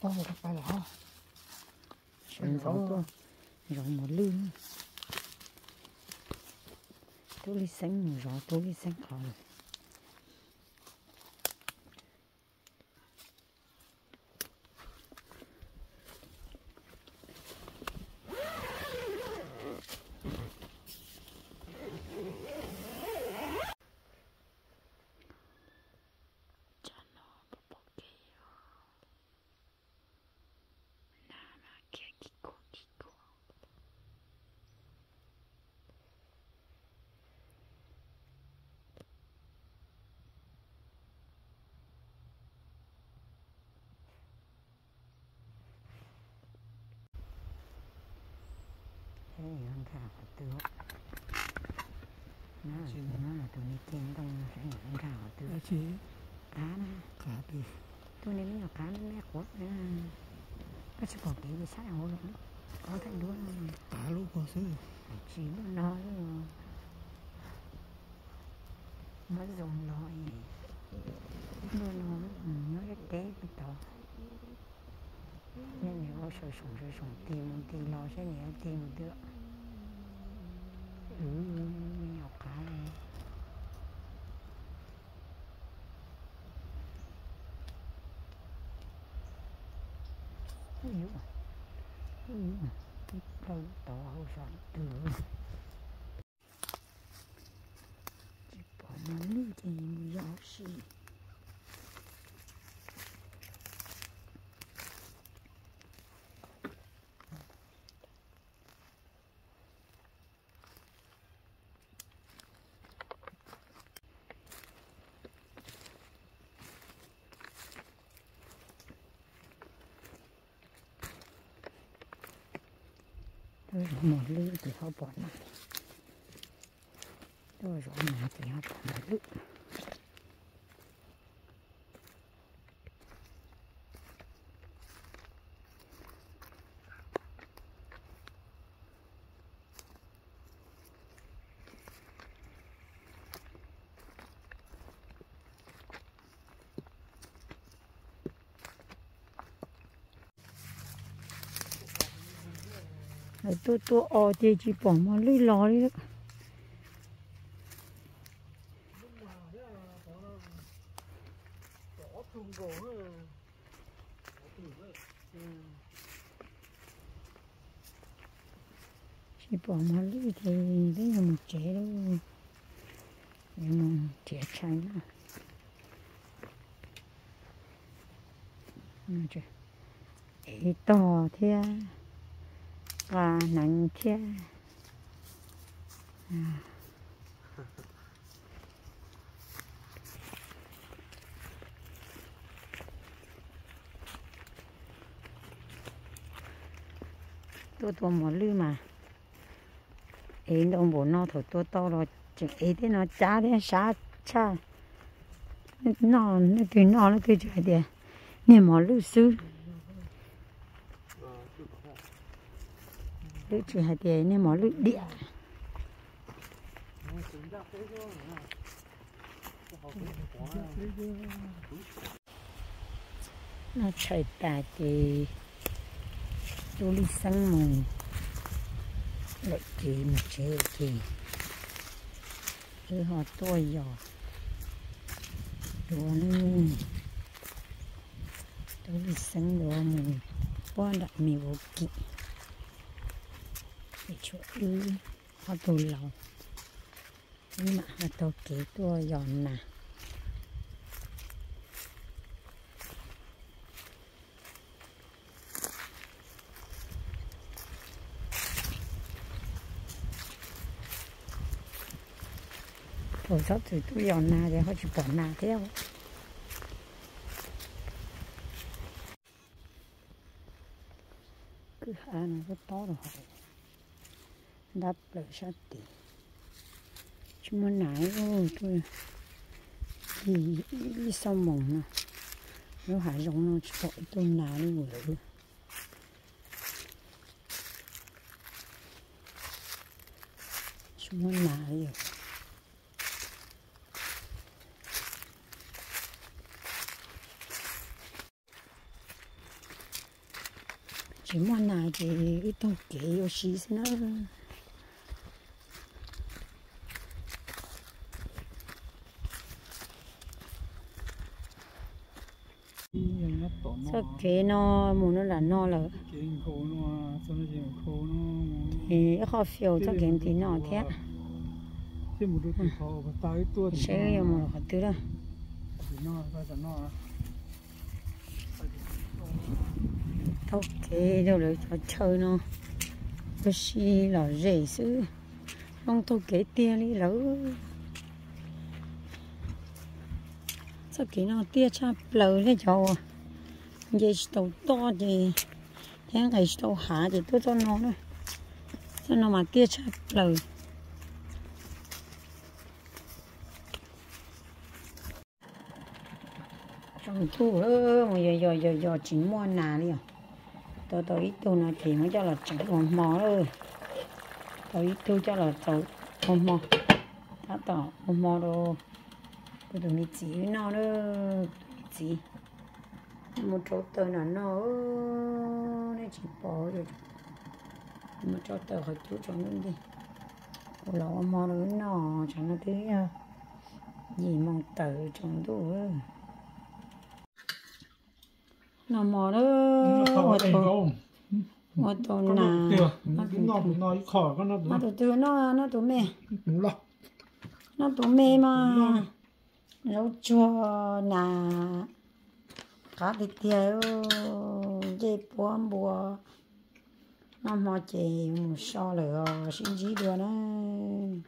Tau, tau los. Sawv ntxov tuaj zov mos lwj. Tub Lij Xeeb mus zov Tub Lij Xeeb qhov. Tsam no pom pom kev os. Nag mas khiav kis khuav kis khuav. Saib nws nkag qhov twg. No, no mas tus niag ceg ntoo no saib nws nkag qhov twg. Qab na. Tus niag me nyuam qab me me quav. Koj tsis pom kev ces saib hauv los. Qab thaij duab no. Qab lub ko xwb. Tsis lub no. Muab zoom los es ntuj no nyob deb deb tod. Nej nim ua saum saum saum tig mus tig los saib nim tig mus twg. Wb me nyuam qab li. Ib plaws tod hauv saum twg. Tsis pom mos lwj ces mus yos si. Tuaj zov mos lwj ces ho pom nas. Tuaj zov nas ces ho pom mos lwj. Lawv tuaj tua os ces tsis pom mos lwj los li. Tsis pom mos lwj ces peb yuav mus tsev lauj. Yuav mus nrhiav tshais na. Ev tog thiab, nqa hneev thiab. Tuaj tua mos lwj mas ev ntau npaum no, thaum tua tau los tseem ev tej no cab thiab sab tshaj. Noj leej twg noj leej twg tsis hais tias niag mos lwj xwb. Twb tsis hais tias niag mos lwj diam. Noj tshais tas ces Tub Lij Xeeb mus lawm ces mus tsev ces wb ho tuaj yos dua. Tub Lij Xeeb yuav mus puag nram Milwaukee, es tshuav wb ob tug laus, wb mam ho taug kev tuaj yos nas. Thaum txhob txwm tuaj yos nas ces ho tsis pom nas thiab. Kwj ha no kuj tob rau hauv, ntab plaws sab tid. Tsis muaj nas, tuaj ib xuab moos no, lub hav zoov no tsis pom ib tug nas li lawm. Tsis muaj nas li. Ces muaj nas ces wb taug kev ua si xwb na. Txoj kev no mus no lam no lawm. Ces ib qho fiaus txoj kev ntim no thiab. Seb yuav mus qhov twg lawm. Taug kev rau lawv cov chaw no ua si lom zem xwb. Hloov taug kev tiag li lawm. Txoj kev no tiaj tshaj plaws li, cov uas nce tsis tau toj ces thiab nqis tsis tau hav ces tuaj txoj no na. Txoj no mas tiaj tshaj plaws. Tsaus ntuj lawm, mus yos yos yos yos tsis muaj nas li os. Tau tau ib tug no ces muab coj los tsev ua hmo lawm. Tau ib tug coj los tsev ua hmo. Tab tom ua hmo rau kuv tus me txiv wb noj na. Kuv tus me txiv mus rauv taws nram no, nej tsis pom, mus rauv taws qhov cub tsaus ntuj nti. Kuv los ua hmo rau wb noj, tsam no twb yog yim moos tawm tsaus ntuj. Noj hmo lawm, ua tau nas. Noj tus twg noj, noj tus me, noj tus me mas zaub tsuag nas qab tiag tiag, ncej puab npua. Noj hmo ces mus so lawm os, sib ntsib dua nawb.